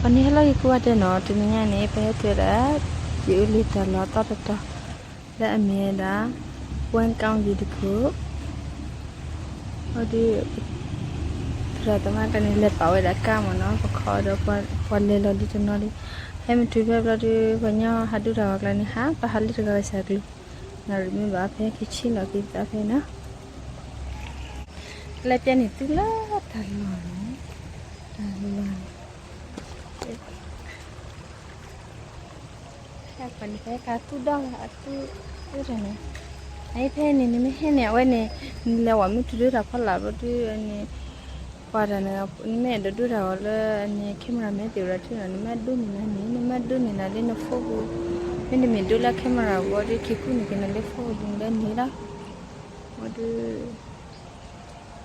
ပှၤန့ၣ်ဟဲလီၤယကူဝဲတဲနီၤ, တနံၤညါန့ၣ် ပဟဲတုၤဝဲဒၣ် ယအိၣ်လၢတၢ်လီၢ်သီတတီၤ လၢအမ့ၢ်ဝဲဒၣ် ဝဲကီၢ်ယံၤတခိၣ်, အဒုး သရၣ်သမါကျါန့ၣ် လဲၤပာ်ဝဲဒၣ်ကါမ့ၢ်နီၤ, ပခီဒီးပှၤလဲၤလီၤဒ်တနီၤဒံး, ဟဲမ့ၢ်တုၤဖဲဘျီဒုး ပှၤညီဟးဒိတၢ်ဂီၤကျါန့ၣ် ဟး ပဟးလၢတဂၤကစၢ်ကျိၤ, နရံၣ်မ့ၢ်ဘၣ်ဖဲက့ၤဆံးလီၤက့ၤသးဖဲနီၤ, လၢပျဲန့ၣ်သုလၢတၢ်လီၢ်န့ၣ်, တၢ်လီၢ်န့ၣ် ဖဲပှၤန့ၣ် ဖဲကသူၣ်ဒီဂၤအသူၣ်အိၣ်တၢ်န့ၣ်, အအံၤဖဲန့ၣ် နမ့ၢ်ဟဲန့ၣ် အဝဲန့ၣ် နလဲၤဝဲမ့ၢ်တုၤဒၣ်တၢ်ဖီလာ်ဘျီဒုးန့ၣ်, ပှၤတၢ်န့ၣ် နမ့ၢ်အဲၣ်ဒိးဒိတၢ်ဂီၤလၢန့ၣ် camera မ့ၢ်သ့ၣ်ဝဲဒၣ်ထံၣ်နီၤ, နမ့ၢ်ဒိန့ၢ်နၤန့ၣ် နမ့ၢ်ဒိန့ၢ်နၤလၢန phone ပူၤ, မ့တမ့ၢ်ဒိလၢ camera ဘီဒုး က့ၤကူန့ၢ်က့ၤနၤလၢ phone ပူၤလၢန့ၣ်လီၤ, ဘီဒုး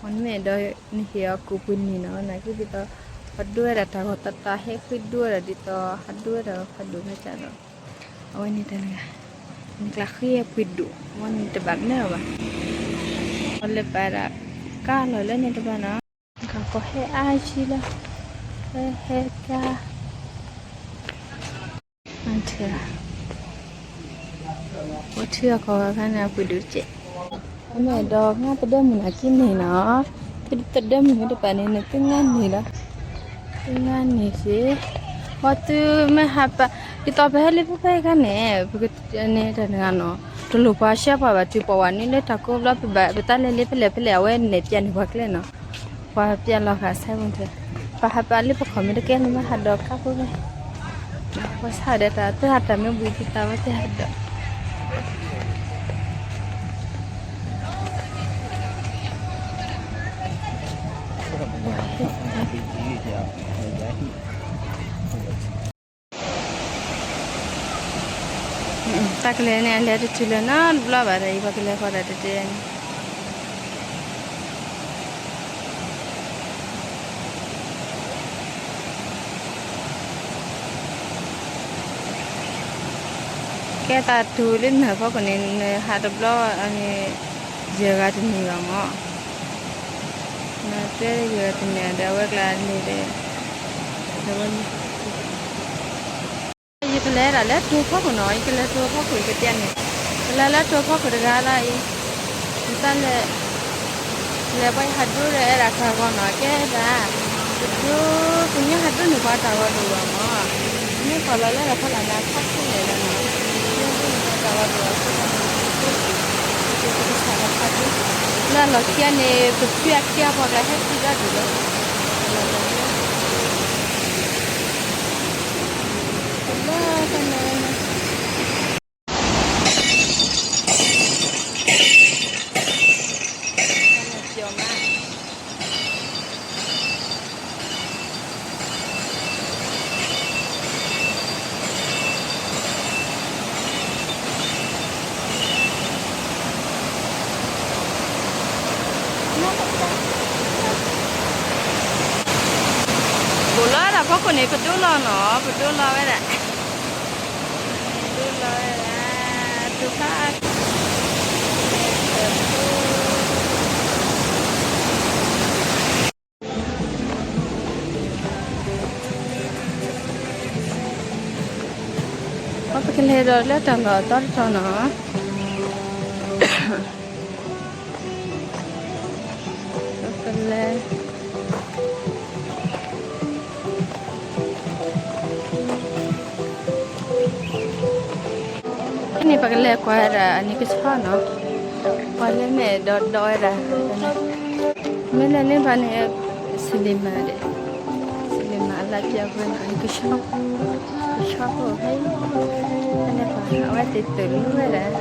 မ့ၢ်နမ့ၢ်အဲၣ်ဒိးနဟ့ၣ်အီၤကူးပှ့ၤန့ၢ်နီၤ, နာ်က့ဒ်သိး ပှၤဒိဝဲဒၣ်တၢ်ဂီၤသးသး ဟဲဃ့ဒိဝဲဒၣ်ဒ်သိး ဟးဒိဝဲဒၣ်ဖးဒိၣ်ဖးကၢ်ဒီး, အဝဲန့ၣ်တၢ်တဂၤ, နကျါဃ့ပှ့ၤဒိၣ် မ့ၢ်နတဘၣ်မၢဘၣ်, အီၤလဲၤပာ်ဒၣ်ကါလီၤလၢန့ၣ်တဘၣ်နီၤ, ကဟဲအါဆံလီၤ, ဟဲကါ အိၣ်ထံအီၤကီၢ်ဂၤခါန့ၣ် အပှ့ၤဒိၣ်တကဲး, အမ့ၢ်အဲၣ်ဒိးငါသဒၢမုၢ်နၤက့န့ၣ်နီၤ, သဒၢမုၢ်တပာ်န့ၣ် နသုငါန့ၣ်လီၤ, သုငါန့ၣ်စ့ၢ်, ဝဲသုမ့ၢ်ဟးပာ် ဒ်သိးပဟဲလၢဖဲဖဲခါန့ၣ် ပကန့ၣ်တၢ်တဂၤနီၤ, တလိၣ်ပှၤရှဲပှၤဘၣ် တုၤပှၤဝဲနုာ်လၢတၢ်ကိးဘျီ ပဘၣ်ပတၢ်လဲၤလၢဖဲလဲၣ်ဖဲလဲၣ် အဝဲန့ၣ်ပျဲန့ၢ်ပှၤကျဲနီၤ ပှၤပျဲလီၤဃာ်ဆဲးဝံၤထဲ, ပဟးပာ်လၢပခီၣ်မ့ၢ်တကဲန့ၣ် မ့ၢ်ဟးဒီးကါဖိဖဲ, ပှၤဆါဒီးတၢ် တၢ်တၢ်မ့ၢ်ဘှံးသံသးဝဲတၢ်ဟးဒီး, တၢ်ကလဲၤန့ၣ် အလဲၤတတုၤလၢၤနီတဘျီဘၣ်ဒီး ယပှၤကလဲၤဃီတၢ်တတဲန့ၣ် ကဲသးတူၤလၢနဟၢၣ်ဖီခိၣ်န့ၣ် နဟးတဘျီန့ၣ် ယဲၢ်ဂၤတန့ၢ်ဘၣ်မး, နတဲယဲၢ်ဂၤတန့ၢ်ဒီး အဝဲကျါန့ၣ်ဒီး ယကလဲၤဒၣ်လၢတိၤဖီခိၣ်နီၤ, ယကလဲၤတိၤဖီခိၣ် ယကတဲန့ၣ်, ကလဲၤလၢတိၤဖီခိၣ်တဂၤလီၤအံၤ, ယသးလဲၤ လဲၤပှၤယဟးဒိဒီးအဲၣ်ဒၣ်တၢ်ဂီၤနီၤ, ကဲဒၣ်, ပဒိ ပညါဟးဒိန့ၢ်ပှၤတၢ်ဂီၤတအိၣ်ဘၣ်မး, မ့ၢ်ပှၤလီၤလၢတၢ်ဖီလာ်န့ၣ် အခီၣ်ထံးန့ၣ်လီၤနီၤ, မ့ၢ်ဒိန့ၢ်ပှၤတၢ်ဂီၤတအိၣ်ဘၣ်, ပကဆၣ်လီၤခါဒိ, လၢအလီၢ်ခံန့ၣ် ပဖုအခံအပှၤကျါဟဲခံဘျီဒံးလီၤ, ပလီၤတၢ်န့ၣ် ဘူးလီၤဒၣ်ဖီခိၣ်န့ၣ် ပဒိလီၤနီၤ, ပဒိလီၤဝဲဒၣ်, ပဒိလီၤဝဲဒၣ်, တူၢ်ဖး ပကလဲၤဒီးလၢတၢ်လီၢ်အသီတတီၤနီၤ, ပကလဲၤ ဖဲန့ၣ် ပကလဲၤကွၢ်ဝဲဒၣ်အန့ၣ်ကဆီနီၤ, ပှၤလၢမ့ၢ်အဲၣ်ဒိးဒီးဝဲဒၣ်, မ့ၢ်လဲၤန့ၢ်ဘၣ်န့ၣ် စလံၤမၤဒီး, စလံၤမၤအလၢပျၢၤဝဲန့ၣ် ကဆီ, ကဆီဖိဖဲ, ဖဲန့ၣ်ပှၤ အဝဲသ့ၣ်သုးလူဝဲဒၣ် မ့ၢ်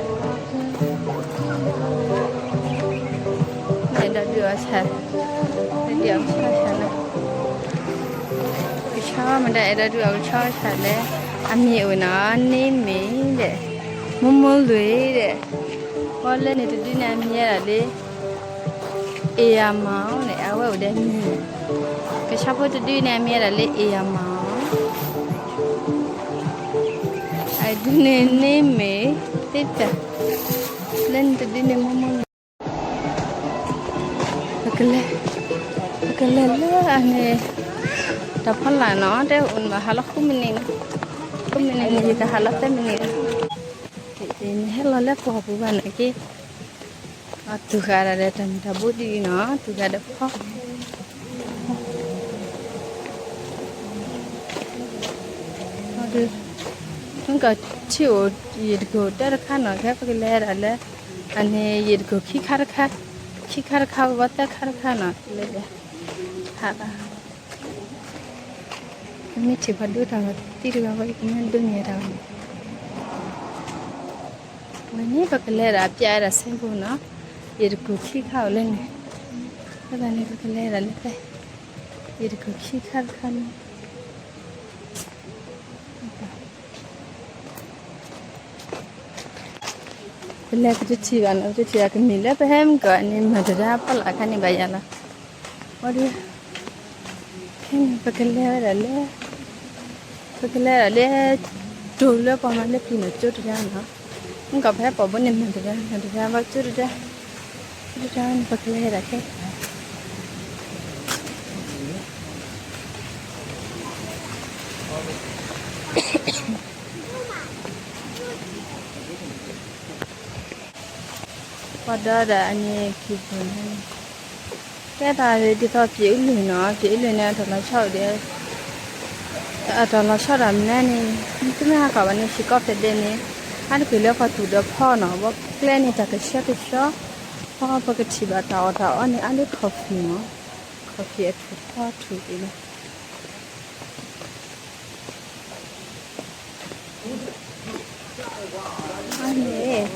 အဲၣ်ဒိးဒုးအီၣ်ဆၣ်, ဒုးအီၣ်ဆၣ်ဆၣ်လၢ, ကဆီမ့ၢ်ဒၣ်အဲၣ်ဒိးဒုးအီၣ်ကဆီဆၣ်လၢ, အမံၤအိၣ်နီၤ န့ၢ်မ့ၢ်ဒီး, မိၢ်မိၢ်လွံၢ်ဒီး, ပှၤလၢန့ၣ်တဒုန့ၣ် အမံၤဝဲဒၣ်လၢ အ့ၣ်ယၤမၤအီၤန့ၣ် အဝဲအိၣ်ဒီးမံၤ, ကဆီဖိတဒုန့ၣ် အမံၤဝဲဒၣ်လၢ အ့ၣ်ယၤမၤအီၤ, အဒုန့ၣ်န့ၢ်မ့ၢ်, သ့တၢ်, လၢန့ၣ်တဒုန့ၣ်မိၢ်မိၢ် ပကလဲၤ, ပကလဲၤလၢအန့ၣ်, တၢ်ဖီလာ်နီၤ တဲအိၣ်န့ၣ်ဘၣ် ဟးလီၤဃုမံးနံးနီၤ, ဃုမံးနံးန့ၣ် ယကဟးလီၤသၢမံးနံးနီၤ, ယဟဲလီၤလၢပှၢ်ပူၤဘၣ်န့ၣ်က့ၤ, အတုၤဃာ်ဒၣ်ဒီးတၢ်မုၢ်တၢ်ဘိဒ်အံၤနီၤ, တုၤဃာ်ဒီးဖီ မ့ၢ်ကထံၣ်အိၣ် ယတကိၤတၢ်တခါနီၤ, ခဲပကလဲၤဒၣ်လၢ အန့ၣ် ယတကိၤခံခါတခါ, ခံခါတခါ ဝဲသၢခါတခါနီၤ, လဲၤဒၣ် ဟးဘၣ်, မ့ၢ်ထံၣ်ပှၤဒိတၢ်ဂီၤသံတဂၤဝဲ ယကမ့ၢ်ဒိးန့ၢ်တၢ်ဂီၤန့ၣ်, ဝဲန့ၣ်ပကလဲၤဒၣ်ပျဲဒၣ်စဲဘိနီၤ, ယတကိၤခံခါအိၣ်လၢန့ၣ်, အဃိသတးန့ၣ် ပကလဲၤဒၣ်လၢဖဲ ယတကိၤခံခါတခါန့ၣ် ပလဲၤပတထံၣ်ဘၣ်နီၤ, ပတထံၣ်ဘၣ်ကမ့ၢ်လၢပဟဲမုၢ်ကီၢ်န့ၣ် မၤတဒါဖီလာ်ခါန့ၣ်ဘၣ်ယၤလီၤ, ဝဲဒၣ် ခဲန့ၣ် ပကလဲၤဝဲဒၣ်လၢ ပကလဲၤဒၣ်လၢ တိၤလၢပှၤမၤလၢပျံၤနီၤ ကၠိတဒါနီၤ, မုၢ်ကီၢ်ပဟဲပိာ်ဘိန့ၣ် မၤတဒါ မၤတဒါဘၣ်ကၠိတဒါ, ကၠိတဒါန့ၣ် ပကလဲၤဒၣ်ခဲ ပှၤဒီးဒၣ်အန့ၣ်ခံပူၤန့ၣ်, ကဲတၢ်ဒ်သိးပျံၤအူလုၢ်နီၤ, ပျံၤအူလုၢ်န့ၣ် အတၢ်လီၤဆီဒီး အတၢ်လီၤဆီတၢ်မနုၤန့ၣ် သုမ့ၢ်ဟးဃီၤဘၣ်န့ၣ် ဟံၣ်ကီၢ်ဖဲဒဲးန့ၣ် အါတက့ၢ်လၢပှၤသူၣ်ဒီးဖီနီၤ, ဘီကျဲန့ၣ် တၢ်ကဆှီကဆှီ, ပှၤပကထံၣ်ဘၣ်တၢ်အီၣ်တၢ်အီန့ၣ် အါလၢ coffee မး, coffee အထူၣ်ဖီထူၣ်က့ၤလီၤ. အန့ၣ်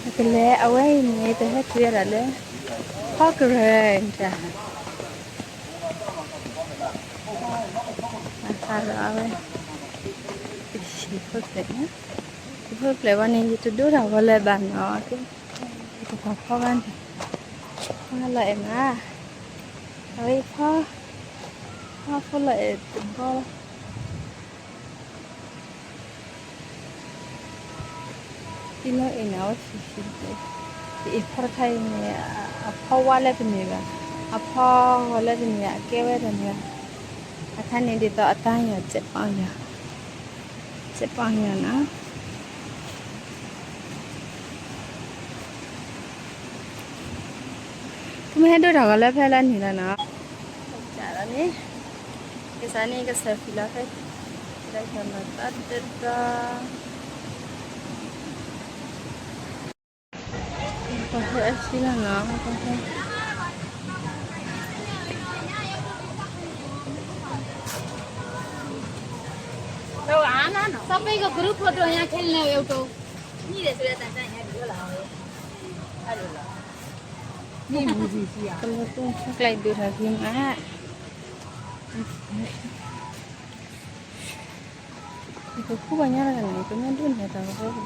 ပကလဲၤအဝဲအံၤန့ၣ် ပဟဲတုၤဝဲဒၣ်လၢ ဟီၣ်ကရၢၢ်တၢ် အဟးလီၤအဝဲ ယဖိတဖျဲၣ်န့ၣ် ယဖိတဖျဲၣ်ဝဲန့ၣ် ယတဒိတၢ်ဂီၤလၢၤဘၣ်နီၤ, ယတပာ်ဖီဘၣ်န့ၣ် ဖီလီၤအဲၣ်မး, အဝဲဖီ ဖီဖိလီၤအဲၣ်တဘီလီၤ. သံလီၤအံၤန့ၣ် အဝဲဆံးဆံးတက့ၢ်, ယအ့ၣ်ဖီတခါအံၤန့ၣ် အဖီဝါလၢတမ့ၢ်ဘၣ်, အဖီဂီၤလၢတမ့ၢ်ဘၣ် အကဲဝဲတမ့ၢ်ဘၣ်, အခါန့ၣ်ဒ်သိးအတၢ်ယီၤ စဲးပီၣ်ယီၤ, စဲးပီၣ်ယီၤနီၤ. ပမ့ၢ်ဟဲဒိတၢ်ဂီၤလၢဖဲလၢနံၤလီၤနီၤ, ကစးလီၤန့ၣ်, ကစးန့ၣ်ကစၢ်ဖံးလီၤဖဲ လၢယီၤမၤသးတဒီ ပှၤဟဲအဆံလီၤနီၤ, ပှၤဟဲ Sa pega grupo doña Chelina Euto. Mira, se ve tan. ကလၢပူၤဖျဲးကျဲဒိၣ်ထီၣ်က့ၤမး, ယကခူၣ်ဘၣ်ညါတဂၤန့ၣ် ပမ့ၢ်ဒိးန့ၢ်တၢ်ဂီၤဖိ,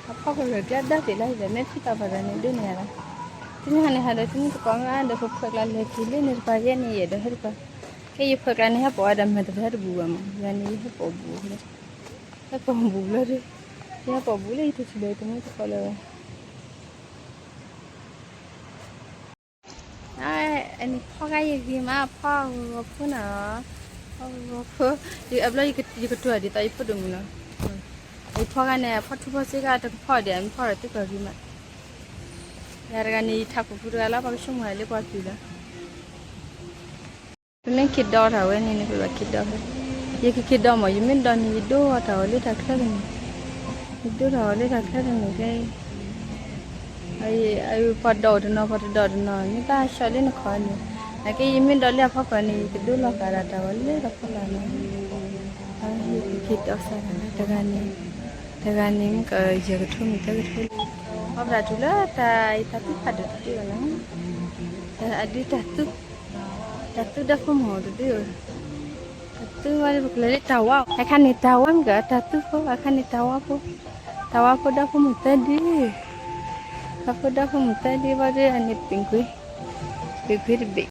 အဖီကရၢၢ်ကျါဒါတ့ၢ်လၢယဒီး မ့ၢ်ဖံးတၢ်ပှၤတဂၤန့ၣ် ဒိးန့ၢ်ယၤလီၤ, တမ့ၢ်ဟးန့ၣ်ဟးဒီး တမ့ၢ်တကိးမး ဒီးပဖျဲးကျဲလဲၤက့ၤလၢန့ၣ်တပၤ ယဲန့ၣ်ယအဲၣ်ဒိးဟဲတပၤ, ကဲယဖျဲးကျဲန့ၣ် ဟဲပိာ်ဝဲဒၣ်မ့ၢ်တဟဲတဘူးဘၣ်မး, ယၤန့ၣ်ယဟဲပိာ်ဘူးလီၤ, ဟဲပိာ်ဘူးလီၤဒီး, ယဟဲပိာ်ဘူးလၢယတထံၣ်ဒီး တမ့ၢ်တကိးလၢၤဘၣ်. အန့ၣ်ဖီဂၤယဂ့ၤမး ဖီဂီၤဖိနီၤ, ဖီဂီၤဖိ, အဘျီယကတိၤဒ်သိးယဖိဒိၣ်မုၣ်လီၤ, ယဖီဂၤန့ၣ် ဖီထူဖီစ့ဂၤတကဖီဒံး မ့ၢ်ဖီဒီးသုကဂ့ၤမး, ယၤတဂၤန့ၣ် ယထးခိၣ်ဖူတဂၤလီၤ ပှၤကဆိကမိၣ်ယၤလၢပှၤပျုၢ်လီၤ. ပမ့ၢ်က့ၤဒီးတၢ်ဝဲန့ၣ်န့ၣ် ပဘၣ်က့ၤဒီး, ယကက့ၤဒီးမး ယမ့ၢ်ဒီးန့ၣ် ယဒိတၢ်ဂီၤလၢတၢ်ချၢတန့ၢ်, ယဒိတၢ်ဂီၤလၢတၢ်ချၢတန့ၢ်ဖဲ ပှၤဒီးအိၣ်တနီၤ ပှၤတဒီးတနီၤ မ့ၢ်ဘၣ်ဆှီလၢနခီန့ၣ်, နာ်က့ယမ့ၢ်ဒီးလၢအဖီခိၣ်န့ၣ် ယကဒိလီၤဃာ်ဒၣ်တၢ်ဂီၤလၢတၢ်ဖီလာ်န့ၣ်, ယကက့ၤဒီးစၢ်တၢ်တဂၤန့ၣ်, တဂၤန့ၣ်မ့ၢ်ကယဲၢ်ကထိမ့ၢ်သၢကထိလံ, ပှၤဘၣ်တုၤလၢတၢ်အံၤတၢ်သူၣ်ဖးဒိၣ်တဒုလီၤနီၤ, အဒုတၢ်သူ တၢ်သူဒီဖိမုၣ်တဒု, တၢ်သူဝဲဒၣ်ပကလဲၤလၢတၢ်ဝါ, အခါန့ၣ်တၢ်ဝါမ့ၢ်ကတၢ်သူဖိ အခါန့ၣ်တၢ်ဝါဖိ, တၢ်ဝါဖိဒီဖိမုၣ်သၢဒု, တၢ်ဝါဖိဒီဖိမုၣ်သၢဒုဘၣ်ဒီးအန့ၣ်ပ့ၣ်ကွံာ်, ပ့ၣ်ကွံာ်တဘ့ၣ် ဒီ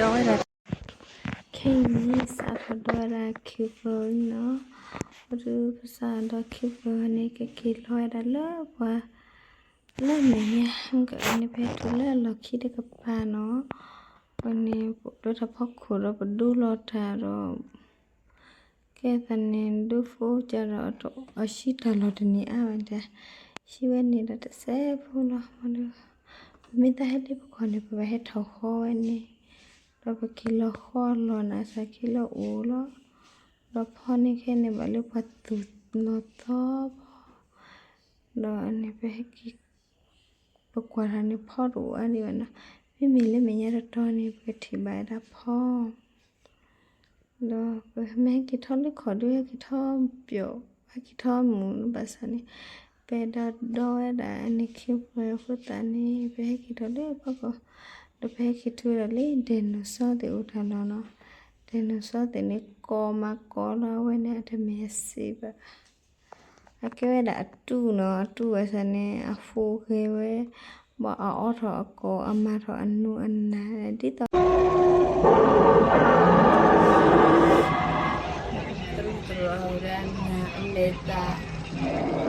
းဝဲဒၣ် ခဲအံၤန့ၣ် စးထီၣ်ဒီးဝဲဒၣ်ခံပၢၤနီၤ, အဒုပစးဒီးခံပၢၤန့ၣ် ကက့ၤလီၤဝဲဒၣ်လၢပှၤ လၢမဲာ်ညါ ကန့ၣ် ပဟဲတုၤလၢအလီၢ်ခံတကပၤနီၤ, ဝဲန့ၣ် ပဒိတၢ်ဖီခိၣ်ဒီးပဒိလီၤတၢ်ဒီး ကဲသးန့ၣ် ဒိဖိကဒီး အဆံတၢ်လီၢ်တန့ၢ်အါဘၣ်တၢ်, ဆံဝဲန့ၣ်ဒီးတစဲးဖိလီၤ. ပမ့ၢ်သးဟဲလၢပခီၣ်န့ၣ် ပဘၣ်ဟဲထီၣ်ဃီဝဲန့ၣ်, ဒီးပက့ၤလီၤဃီလီၤနၤ စးက့ၤလၢအိၣ်လီၤ, ဒီးဖီန့ၢ်ခဲန့ၣ် ဘၣ်လၢပှၤသူၣ်လီၤသီဖီ ဒီးန့ၣ် ပဟဲက့ၤ ပကွၢ်ထီၣ်န့ၣ် ဖီတအိၣ်အါဒံးဘၣ်နီၤ, မ့မ့ၢ်လၢမဲာ်ညါတတီၤန့ၣ် ပကထံၣ်ဘၣ်ဝဲဒၣ်ဖီ ဒီးပမ့ၢ်ဟဲက့ၤထီၣ်လၢခီၣ်ဒု ဟဲက့ၤထီၣ်ပျီၣ် ဟဲက့ၤထီၣ်မုာ်ဘၣ်ဆၣ်န့ၣ်, ပအဲၣ်ဒိးဒီဝဲဒၣ်အန့ၣ် ခ့ပှဲၤအဃိသတးန့ၣ် ပဟဲက့ၤထီၣ်လၢဖီခိၣ်, ဒီးပဟဲက့ၤတုၤဝဲဒၣ်လၢ ဒဲၣ်နီၣ်စီသ့ၣ်အိၣ်တၢ်လီၢ်နီၤ, ဒဲၣ်နီၣ်စီသ့ၣ်န့ၣ် ကိးမးကိးလီၤ အဝဲန့ၣ်အတမ့ၢ်အစ့ဘၣ် အကဲဝဲဒၣ်အတူၢ်နီၤ, အတူၢ်ဘၣ်ဆၣ်န့ၣ် အဟူးဂဲၤဝဲ, ဘၣ်အအိးထီၣ်အကိာ် အမၤထီၣ်အနူအနၢ် ဒ်သိး တရူးတရၢ်ဝဲဒၣ်နၤအမဲာ်သၣ် လီၤဒ်သံ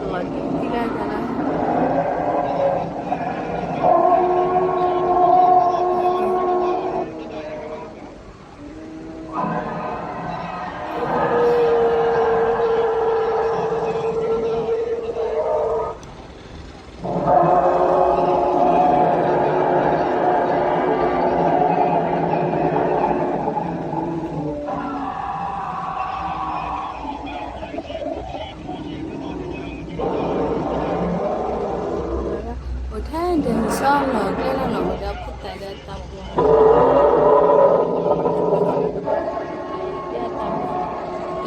လၢ်သးလၢ အိၣ်ထဲဒဲးနုာ်စီလီၤကျဲလီၤနီၤ အိၣ်ဒီးဖိသၣ်ဒီးတၢ်ပှၢ် ဒီးပှၤ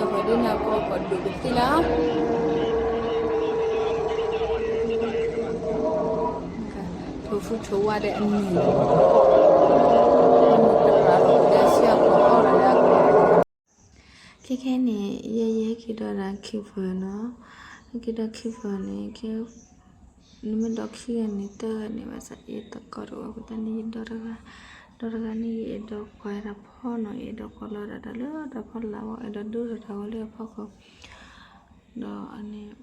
ဒိကနၣ်ကီၢ်ကီၢ်ဒိၣ်ကသ့လီၤ. ထိၣ်ဖူထိၣ်ဝါဒီးအနံၣ်, အနံၣ်တရၣ်ဒီးဆံအကီၢ်အီၣ်ဒီးအကီၢ် ခဲခဲန့ၣ် ယဲယဟဲက့ၤဒီးဒၣ်ခံဖၢၣ်နီၤ, ဟဲက့ၤဒီးခံဖၢၣ်န့ၣ် ကဲ နမ့ၢ်ဒီးခံဂၤန့ၣ် တၢ်ဂၤန့ၣ် ဘၣ်ဆၣ်ယသကိးတအိၣ်အဃိသတးန့ၣ် ယဒီတဂၤ, ဒီတဂၤန့ၣ် ယအဲၣ်ဒိးကွၢ်တၢ်ဖီနီၤ, ယအဲၣ်ဒိးကွၢ်လီၤဒၣ်တၢ်လၢတၢ်ဖီလာ်ဝဲ အဲၣ်ဒိးဒိထီၣ်တၢ်ဝဲလၢအဖီခိၣ်, ဒီးန့ၣ်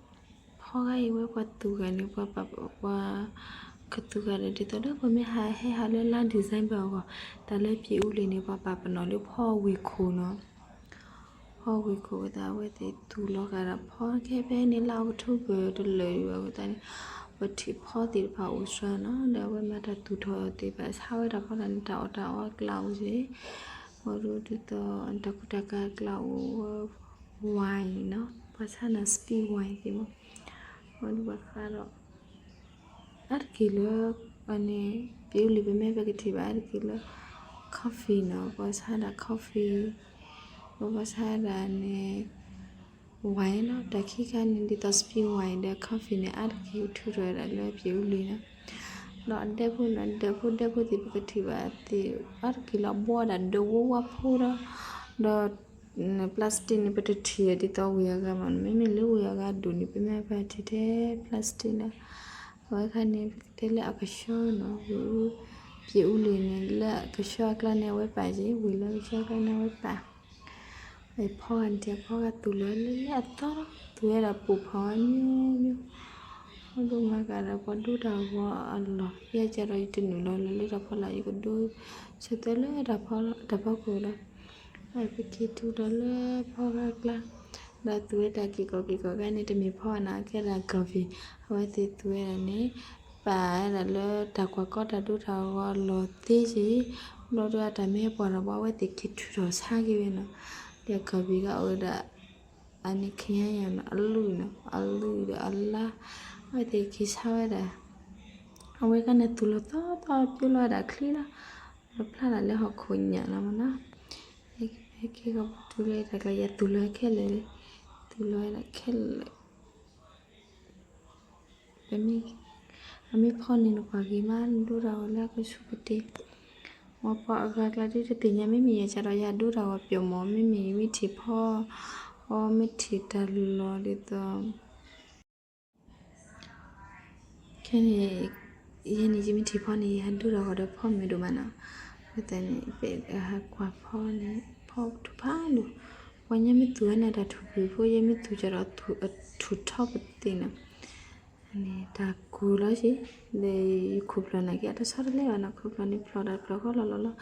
ဖီဂၤအံၤဝဲပှၤသူၣ်ဂၤန့ၣ် ပှၤပာ် ပှၤ ကသူၣ်ဂၤဒီး ဒ်သိးလၢပမ့ၢ်ဟးဟဲဟးလၢလါ December အဂီၢ် တၢ်လၢပျံၤအူလံၤန့ၣ် ပှၤပာ်ပနီၣ်လၢဖီဝ့ၢ်ခိၣ်နီၤ, ဖီဝ့ၢ်ခိၣ်ဝဲသတး အဝဲသ့ၣ်သူၣ်လီၤဂာ်ဒီးဖီ ခဲဖဲန့ၣ် လါ October တလၢာ်အံၤဘၣ်အဃိသတးန့ၣ် ပထံၣ်ဖီသ့ၣ်တဖၣ်အိၣ်စှၤနီၤ, ဒီးအဝဲမၤတၢ်သူၣ်ထီၣ်သ့ၣ်တဖၣ် ဆါဝဲဒၣ်ဖီလာ်န့ၣ် တၢ်အီၣ်တၢ်အီအကျါအိၣ်စ့ၢ်, ဝဲဒၣ်ဒ်သိး တၢ်ကူတၢ်ကၤအကျါအိၣ်ဝဲ wine နီၤ, ပှၤဆါန့ၣ် sweet wine သ့ၣ်မး, ဝဲဒၣ်ပှၤဃးဒီး အါတက့ၢ်လၢ န့ၣ် ပျံၤအူလံၤ ပမ့ၢ်ပကထံၣ်ဘၣ်အါတက့ၢ်လၢ coffee နီၤ, ပှၤဆါဒၣ် coffee, ပှၤဆါဒၣ်န့ၣ် wine နီၤ, တၢ်ခံခါန့ၣ် ဒ်သိး sweet wine ဒီး coffee န့ၣ် အါတက့ၢ်ထုးထီၣ်ဝဲဒၣ်လၢပျံၤအူလံၤနီၤ, ဒီးအဒဲဖိနီၤ, ဒဲဖိဒဲဖိသ့ၣ် ပကထံၣ်ဘၣ်သ့ၣ် အါတက့ၢ်လၢအဘှီဒၣ်ဒၢးဝါဝါဖိဒီး ဒီး plastic န့ၣ် ပတထံၣ်ဒ်သိးဝ့ၢ်အဂၤမး, မ့မ့ၢ်လၢဝ့ၢ်အဂၤဒိၣ်န့ၣ် ပမ့ၢ်ပထံၣ်ထဲ plastic လီၤ, အဝဲခါန့ၣ် ပကတဲလၢအကဆှီနီၤ, ပျံၤအူလံၤန့ၣ် လၢအကဆှီအကျါန့ၣ် အဝဲပာ်က့ၤ, ဝ့ၢ်လၢအကဆှီအကျါန့ၣ် အဝဲပာ်, ဖီဂၤန့ၣ် ဖီဂၤသူၣ်လီၤလၢလၢအသီလီၤ, သူၣ်ဝဲဒၣ်ပိာ်ဖးဝဲမ့ၢ်မ့ၢ်, အဒိမၤကဒီးပှၤဒိတၢ်ဂီၤအလီၢ်, ယဲကဒီးယတနုာ်လီၤလၢလၢတၢ်ဖီလာ် ယကဒိ ဆၢတဲာ်လၢတၢ်ဖီခိၣ်လီၤ, ပက့ၤတုၤဒီးလၢဖီဂၤအကျါ, ဒီးသူၣ်ဝဲတၢ်က့ၤကီၢ်က့ၤကီၢ်ဂၤန့ၣ် တမ့ၢ်ဖီဂၤနီၤ, အကဲဒၣ် coffee, အဝဲသ့ၣ်သူၣ်ဝဲဒၣ်န့ၣ် ပာ်ဝဲဒၣ်လၢတၢ်ကွၢ်ကီတၢ်ဒိတၢ်ဂီၤအလီၢ်သ့က့ၤ, ဘျီဒီးအတၢ်မ့ၢ်ပှၤဒီးပှၤ အဝဲသ့ၣ်က့ၤထုးထီၣ်ဆါက့ၤဝဲနီၤ, ဒီး coffee ကအိၣ်ဝဲဒၣ် အန့ၣ် ခ့ယါယၤနီၤ, အလုၢ်နီၤ, အလုၢ်ဒီးအလါ, အဝဲသ့ၣ်က့ၤဆါဝဲဒၣ်, အဝဲခါန့ၣ်သူၣ်လီၤသီသီ ပျိလီၤဝဲဒၣ်ချံလီၤ, ဒီးဖျါဒၣ်လၢဟီၣ်ခိၣ်ညၣ်လီၤမးနီၤ, ဟဲက့ၤကီၢ်ပတုၤလၢတၢ်ကျါ ယသူၣ်လီၤခဲလၢာ်လံ, သူၣ်လီၤဝဲဒၣ်ခဲလၢာ် ပမ့ၢ် အမ့ၢ်ဖီန့ၣ် နကွၢ်က့ၤမး နဒိတၢ်ဂီၤလၢအကဆူၣ်ကတ့ၢ်, မ်ပှၤအဂၤအကျါဒ်တသ့ၣ်ညါ မ့မ့ၢ်ယဲၢ်ဆၣ်ဒီးယၤဒိတၢ်ဂီၤပျီမး, မ့မ့ၢ်ယမ့ၢ်ထံၣ်ဖီအီၤ မ့ၢ်ထံၣ်တၢ်လီၢ်ဒ်သိး ခဲန့ၣ် ယဲန့ၣ် ယမ့ၢ်ထံၣ်ဖီန့ၣ် ယဟဲဒိတၢ်ဂီၤဒီးဖီမ့ၢ်ဒိၣ်မးနီၤ, အဃိသတးန့ၣ် ပဟးကွၢ်ဖီန့ၣ် ဖီထူၣ်ဖးဒိၣ်, ပှၤညါမ့ၢ်သူၣ်ဝဲန့ၣ် တၢ်ထူၣ်ဖှံးဖိ, ယဲမ့ၢ်သူၣ်ကဒီး ထူၣ်ထီပသ့ၣ်နီၤ, န့ၣ်တၢ်ကူၤလီၤက့ၤ, ဒီးယခူၣ်ဖျီၣ်နာ်က့ အတဆီတလဲဘၣ်နီၤ, ခူၣ်ဖျီၣ်န့ၣ်ဖျီၣ်တၢ်ဖျီၣ်ဃီလီၤလီၤလီ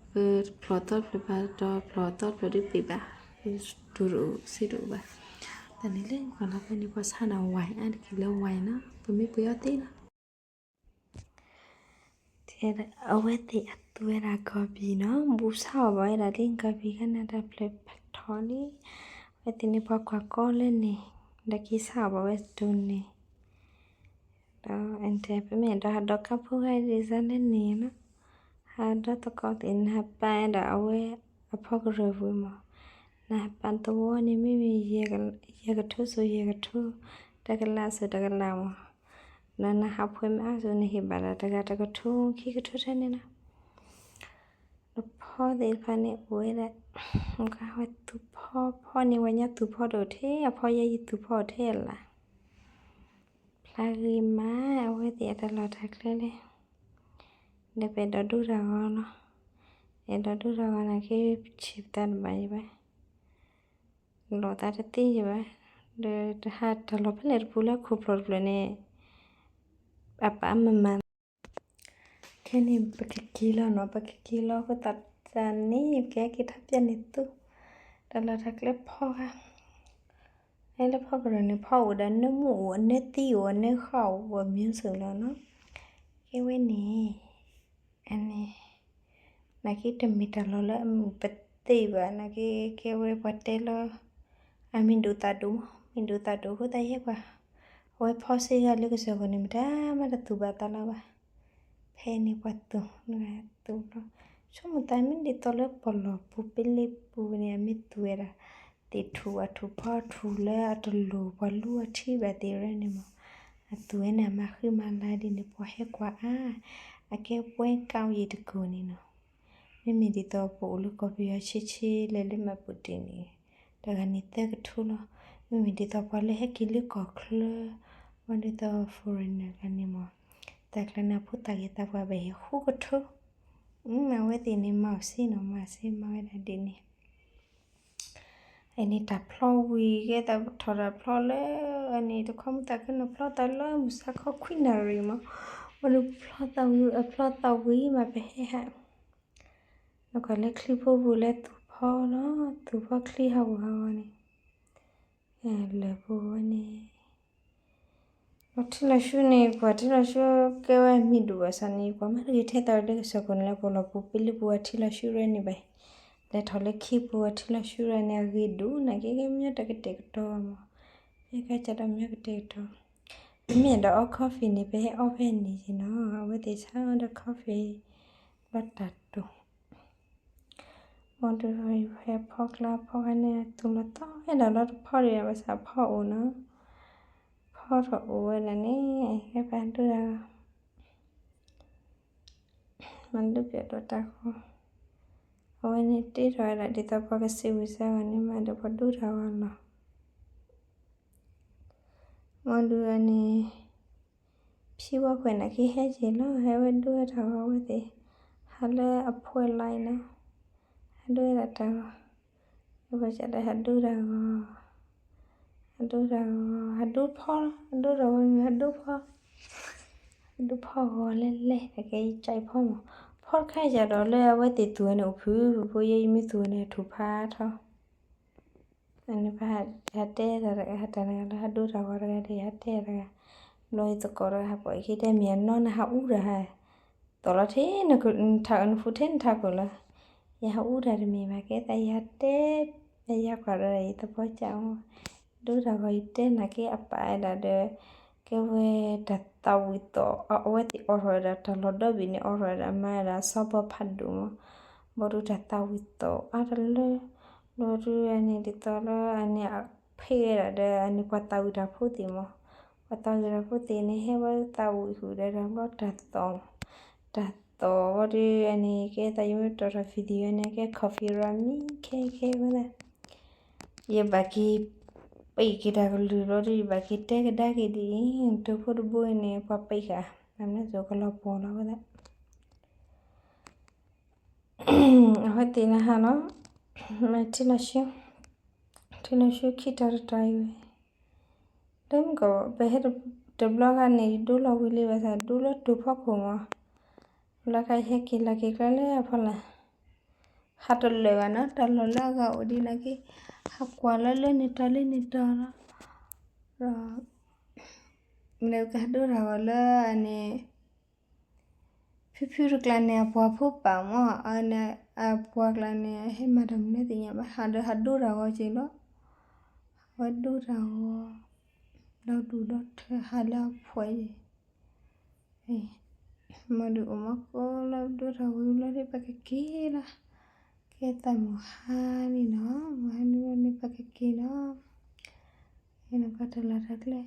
ၤ, ပာ်တတီၤ, ပဖျီၣ်သီတဖျၢၣ် ပာ်တတီၤ ဖျီၣ်သီတဖျၢၣ်ဒုးပ့ၢ်ဘၣ်, တူၢ်တအိၣ်စ့တအိၣ်ဘၣ်. တၢ်န့ၣ်လၢပှၤလီၤဖဲန့ၣ် ပှၤဆါန့ၣ်ဝဲအါတက့ၢ်လၢဝဲနီၤ, ပမ့ၢ်ပှ့ၤအီၤသ့လီၤ. အဝဲသ့ၣ်အသူဝဲဒၣ်ကီၢ်ပံၤနီၤ, ဘူးဆါအီၣ်ဘၣ်ဝဲဒၣ်လံ ကီၢ်ပံၤခါန့ၣ် တၢ်ဖျၢၣ်ဖထီၣ်လံ. အဝဲသ့ၣ်န့ၣ်ပှၤကွၢ်ကီလၢန့ၣ်, ဒီးက့ၤဆါအီၣ်ဘၣ်ဝဲစတိၤန့ၣ်, ဒီးအတဲပမ့ၢ်ဒီးဟးဒီးကါဖိဂၤဒ်စါလၢန့ၣ်နီၤ, ဟးဒီးသကိးသ့ၣ် နဟးပာ်ဒီးအဝဲအဖီကရၢၢ်ပူၤမး, နဟးပာ်သဝီန့ၣ် မ့မ့ၢ်ယဲၢ်ကထိစိၤယဲၢ်ကထိ, တကလးစိၤတကလးမး, ဒီးနဟးဖှဲးမ့ၢ်အါစိၤန့ၣ် ဟ့ၣ်ဘၣ်ဒီးတဂၤတကထိ ခံကထိထဲန့ၣ်လီၤ. ဒီးဖီသ့ၣ်တဖၣ်န့ၣ်အိၣ်ဝဲဒၣ်, ဝဲသူၣ်ဖီ ဖီန့ၣ် ဝဲညါသူၣ်ဖီတအိၣ်ထဲ, အဖီယဲယသူၣ်ဖီအိၣ်ထဲအလၢ်, ဖျါဂ့ၤမး အဝဲသ့ၣ်အတၢ်လီၢ်တၢ်ကျဲလဲၣ်. ဒီးပအဲၣ်ဒိးဒိတၢ်ဂီၤလီၤ, အဲၣ်ဒိးဒိတၢ်ဂီၤနာ်က့ ပဆံးပသးတဘၣ်ယံၤဘၣ်, လီၤသးတသ့ယံၤဘၣ်, ဒီးတဟးတၢ်လီၢ်ဖဲလဲၣ်တပူၤလၢခိၣ်ဖျီၣ်တဖျၢၣ်န့ၣ် အပာ်မၤမၤ ခဲန့ၣ် ပကက့ၤလီၤနီၤ, ပကက့ၤလီၤအဃိသတးန့ၣ် ပကဟဲက့ၤထီၣ်ပျဲန့ၢ်သု တၢ်လီၢ်တၢ်ကျဲဖီဂၤ, ဟဲလၢဖီကရၢၢ်န့ၣ် ဖီအိၣ်ဒီးအနၢမူအိၣ် အနၢသံအိၣ် အနၢဃီအိၣ် အမျိုးစုံလီၤနီၤ. ကဲဝဲန့ၣ် အန့ၣ် နာ်က့တမ့ၢ်တၢ်လီၢ်လၢအမုာ်ပသ့ၣ်ဘၣ်, နာ်က့ကဲဝဲပှၤတဲလၢ အမ့ၢ်ဒိၣ်သးဒိၣ်မး, မ့ၢ်ဒိၣ်သးဒိၣ်အဃိသတးယဲပှၤ, အဝဲဖီစ့ဂၤလၢကစၢၢ်ကီၢ်န့ၣ် မတၤမးတသူၣ်ဘၣ်သးလီဘၣ်. ဖဲန့ၣ်ပှၤသူၣ်, သူၣ်ဘျီ, ဆိကမိၣ်သးမ့ၢ်ဒ်သိးလၢပီၣ်လီၢ်ပူၤပလ့ပူၤန့ၣ် အမ့ၢ်သူၣ်ဝဲဒၣ် သ့ၣ်ထူၣ်အထူၣ်ဖီထူၣ်လၢအတလိၣ် ပှၤလူအထံဘၣ်သ့ၣ်ရဲၣ်န့ၣ်မး, အသူၣ်ဝဲန့ၣ် အမၤဃံမၤလၤဒ်န့ၣ် ပှၤဟဲကွၢ်အါ, အကဲပွဲကောင်းရေတံခွန်န့ၣ်နီၤ. မ့မ့ၢ်ဒ်သိးပအိၣ်လၢကီၢ်ပယီၤဆ့ဆ့ လဲၤလၢမှတ်ပုံတင်န့ၣ် တဂၤန့ၣ်သၢကထိလီၤ. မ့မ့ၢ်ဒ်သိးပှၤလၢဟဲက့ၤလၢကီၢ်ချၢ, မ့ၢ်ဒ်သိး foreigner တဂၤန့ၣ်မး, တၢ်ကျါန့ၣ် အဖိသၣ်ဂ့ၤသးပှၢ်ဘၣ်ဟဲဃုကထိ, အဝဲသ့ၣ်န့ၣ် မၤအီၣ်စ့နီၤ, မၤစ့မၤဝဲဒၣ်ဒ်န့ၣ် အန့ၣ်တၢ်ဖျီဝံၤ ကဲသးထီၣ်တၢ်ဖျီလၢ အန့ၣ်တခီမုၢ်သးကနီၤဖျီသးလၢမုၢ်ဆါခီခွံနၣ်ရံၣ်မး, ဝံၤဒီးဖျီသးဝံၤ အဖျီသးဝံၤမး ပဟဲဟး နကွၢ်လၢချံဖိပူၤလၢသူၣ်ဖီလီၤ, သူၣ်ဖီချံဟးဂူာ်ဟးဂီၤန့ၣ်, လၢပူၤဝဲန့ၣ် လီၤထံလီၤဆူန့ၣ် ကွၢ်ထံလီၤဆူ ကဲဝဲမ့ၢ်ဒိၣ်ဘၣ်ဆၣ်န့ၣ် ကွၢ်မ့ၢ်တဂ့ၤထဲသိးလၢကစၢၢ်ကီၢ်န့ၣ်လၢပီၣ်လီၢ်ပူၤပလ့ပူၤအထံလီၤဆူရဲၣ်န့ၣ်ဘၣ်, လဲၤထီၣ်လၢခံပူၤအထံလီၤဆူရဲၣ်န့ၣ် အဂ့ၤဒိၣ်နာ်က့ ကဲမ့ၢ်တၢ်ကတဲာ်ကတီၤမး, ဖဲကါစၢ်ဒီးမ့ၢ်တၢ်ကတဲာ်ကတီၤ, ပမ့ၢ်အဲၣ်ဒိးအီ coffee န့ၣ် ပဟဲအီဖဲန့ၣ်က့ၤနီၤ, အဝဲသ့ၣ်ဆါအီဒီး coffee လီၤတၢ်တိၢ် မ့ၢ်ဒုးဖဲဖီကျါဖီခါန့ၣ် သူၣ်လီၤသီဝဲဒၣ်လီၤတဖီဒံး ဘၣ်ဆၣ်ဖီအိၣ်နီၤ, ဖီထီၣ်အိၣ်ဝဲဒၣ်န့ၣ် ဟဲပာ်ဒိၣ်တၢ်ဂီၤ, မၤဒုးပၠးဒီးတၢ်ဂီၤ, အဝဲန့ၣ်တ့ထီၣ်ဝဲဒၣ်ဒ်သိးပှၤကစံးဝံၤစါဂီၤန့ၣ် မၤဒီးပှၤဒိၣ်တၢ်ဂီၤလီၤ. မ့ၢ်ဒုးအန့ၣ် ဖံဝဲခွဲးနာ်က့ဟဲက့ၤလီၤ ဟဲဝဲဒိၣ်ဝဲတၢ်ဂီၤဝဲသ့ၣ်, ဟးလၢအဖှဲးလီၤနီၤ, ဟးဒိၣ်ဝဲဒၣ်တၢ်ဂီၤ, ပှၤကဒီးဟးဒိၣ်တၢ်ဂီၤ, ဟးဒိၣ်တၢ်ဂီၤ ဟးဒိၣ်ဖီလီၤ ဟးဒိၣ်တၢ်ဂီၤမ့ၢ်ဟးဒိၣ်ဖီ, ဟးဒိၣ်ဖီဂီၤလဲၣ်လဲၣ် တၢ်ကဲယကၠဲးဖီမး, ဖီတခါယၤဒီးလၢအဝဲသ့ၣ်သူၣ်ဝဲန့ၣ်အိၣ်ဖုၣ်ဖုၣ်ဖိ ယဲယမ့ၢ်သူၣ်ဝဲန့ၣ်ထူၣ်ဖးထီ အန့ၣ်ပဟးတဲတၢ်တဂၤ ဟးတၢ်တဂၤလၢဟးဒိၣ်တၢ်ဂီၤတဂၤဒီး ယဟးတဲတဂၤ, ဘျီယသကိးတဂၤဟးပိာ်ယခံတဲမ့ၢ်အနီၢ်နဟးအူတၢ်ဟါ, သီၣ်လီၤထဲ နဖူထဲနထးခိၣ်လီၤ, ယဟးအူတၢ်တမ့ၢ်ဘၣ် ကဲသးယဟးတဲ, ယဟးကွၢ်ဒီးယသပှၢ်ကၠးမး, ဒိၣ်တၢ်ဂီၤယတဲနာ်က့အပာ်ဝဲဒၣ်ဒီး ကဲဝဲတၢ်သးဝံၣ်သီၣ် အဝဲသ့ၣ်အိးထီၣ်ဝဲဒၣ်တၢ်လီၤဒီဘ့ၣ်န့ၣ် အိးထီၣ်ဝဲဒၣ်မၤဝဲဒၣ်အစီၤပီဖးဒိၣ်မး, ဘၣ်ဒီးတၢ်သးဝံၣ်သီၣ်အါတလၢ, ဘၣ်ဒီးအန့ၣ်ဒ်သိးလၢအန့ၣ်အဖ့ဝဲဒၣ်ဒီး အန့ၣ်ပှၤသးဝံၣ်တၢ်ဖိသ့ၣ်မး, ပှၤသးဝံၣ်တၢ်ဖိသ့ၣ်န့ၣ် ဟဲဝဲသးဝံၣ်ဃုာ်ဒီးတၢ်ဘျီတၢ်သီၣ်, တၢ်သီၣ်ဘၣ်ဒီးအန့ၣ် ကဲသးယမ့ၢ်တီၢ်ထီၣ် video န့ၣ် ကဲ coffee ရၤမံ ခဲခဲဝဲဒၣ် ယဘၣ်က့ၤပံးက့ၤတၢ်ကလုၢ်လီၤဒီး ယဘၣ်က့ၤတဲကဒါက့ၤဒ်အံၤ, တဖိတဘိအံၤန့ၣ် ပှၤပံးဃာ် နမ့ၢ်စိကလီၤပှီၢ်လီၤဝဲဒၣ်. အဝဲသ့ၣ်နဟးလီၤ, မ့ၢ်ထံလီၤဆူ, ထံလီၤဆူခံတီၤတတီၤအံၤဝဲ, တမ့ၢ်ကီး ပဟဲတဘျီဂၤန့ၣ် ဒိလီၤဝံၤလံဘၣ်ဆၣ် ဒိလီၤတိၤဖီခိၣ်မး, ဘျီခါယဟဲက့ၤလီၤက့ၤကျဲလၢအဖီလာ် ဟးတလၢာ်ဘၣ်နီၤ, တၢ်လီၢ်လၢအဂၤအိၣ်ဒ်န့ၣ်က့ ဟးကွၢ်လၢလၢန့ၣ်တီၤလၢန့ၣ်တီၤလီၤ, ဒီး မ့ၢ်ကဟးဒိတၢ်ဂီၤလၢအန့ၣ် ဖုဖုတကျါန့ၣ် အပှၤဖိပာ်မး, အန့ၣ် အပှၤကျါန့ၣ် ဟဲမၤတၢ်မနုၤသ့ၣ်ညါဘၣ်, ဟးဒီးဟးဒိတၢ်ဂီၤက့ၤလီၤ, ဟးဝဲဒိတၢ်ဂီၤ ဒီဒူၣ်ဒီထၢဟးလၢအဖှီၣ်အံၤ မၤဒုးအိၣ်မၤကိးလီၤ ဒိတၢ်ဂီၤဝံၤလီၤဒီး ပကက့ၤလီၤ, ကဲသးမုၢ်ဟါလံနီၤ, မုၢ်ဟါလံန့ၣ် ပကက့ၤလီၤ, နကွၢ်တၢ်လီၢ်တၢ်ကျဲ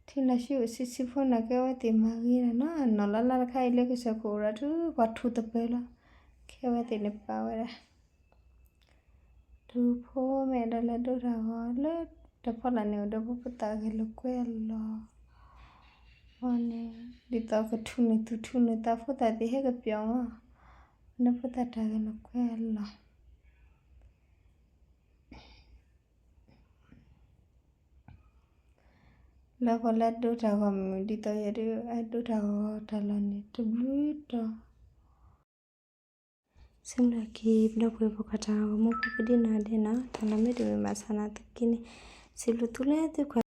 ထံလီၤဆူအိၣ်ဆံးဆံးဖိန့ၣ် ကဲဝဲသ့ၣ်မၤဂ့ၤလီၤနီၤ, နီၢ်လၢ်လၢ်တခါအံၤလၢကစၢၢ်ခိၣ်အိၣ်ဒီး ထူပှၤထူသပၢၤလီၤ, ခဲဝဲသ့ၣ်န့ၣ်ပာ်ဝဲဒၣ် ဒူဖိမ့ၢ်အဲၣ်ဒိးလဲၤဒိတၢ်ဂီၤလၢ တဖီလာ်န့ၣ် အိၣ်ဒီးပဖိပသးဂဲၤလိာ်ကွဲအလီၢ်, အန့ၣ် ဒ်သိးကထူၣ်န့ၢ်သူၣ်ထူၣ်န့ၢ်သး ဖိသၣ်သ့ၣ်ဟဲကပျီၤမး, အန့ၣ်ဖိသၣ်တၢ်ဂဲၤလိာ်ကွဲအလီၢ် လၢပှၤလၢဒိတၢ်ဂီၤမုၢ် ဒ်သိးယဲဒုး အဒိတၢ်ဂီၤတၢ်လီၢ်န့ၣ် တဘျုးတီၤ, ဆၢမုၢ်လၢ်က့ၤ ပဒီပုၢ်ဝဲၢ်ဖိခွါတၢ်ဂီၤမူဖိ ပဒိၣ်နီၢ်ဒဲးနီၤ, တၢ်လီၢ်မ့ၢ်တမုာ်ဘၣ်ဆၣ်သနာ်က့န့ၣ် စံးဘျုးသုလၢသုကွၢ်